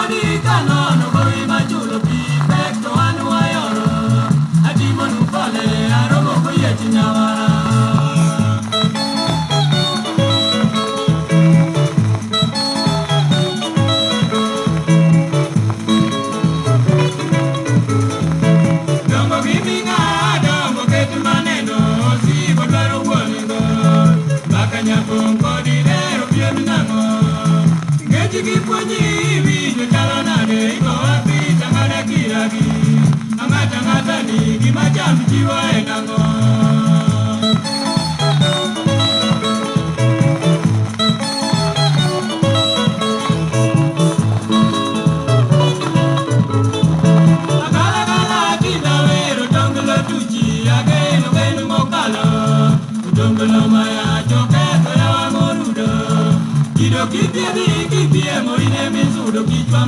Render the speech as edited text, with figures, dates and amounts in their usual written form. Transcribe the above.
Kodi kanono gowi machulo pi pek to an wayoro. Atimonu pole aromo koyiech nyawara. Dongo gi ming'a dongo ket maneno osigo dwaro wuon go. Mbaka nyapong' kod idero piem nang'o. Ngechi gi puonji winjo chalo nade igowa picha ng'ada kiragi. Ang'ata ng'ata ni gima cham chiwo en ang'o. Agalagala tinda wero tonglo tuchi ageno geno mokalo. Tonglo maya choketho yawa morudo. Kido kithiedhi kithiemo ine misudo kichwa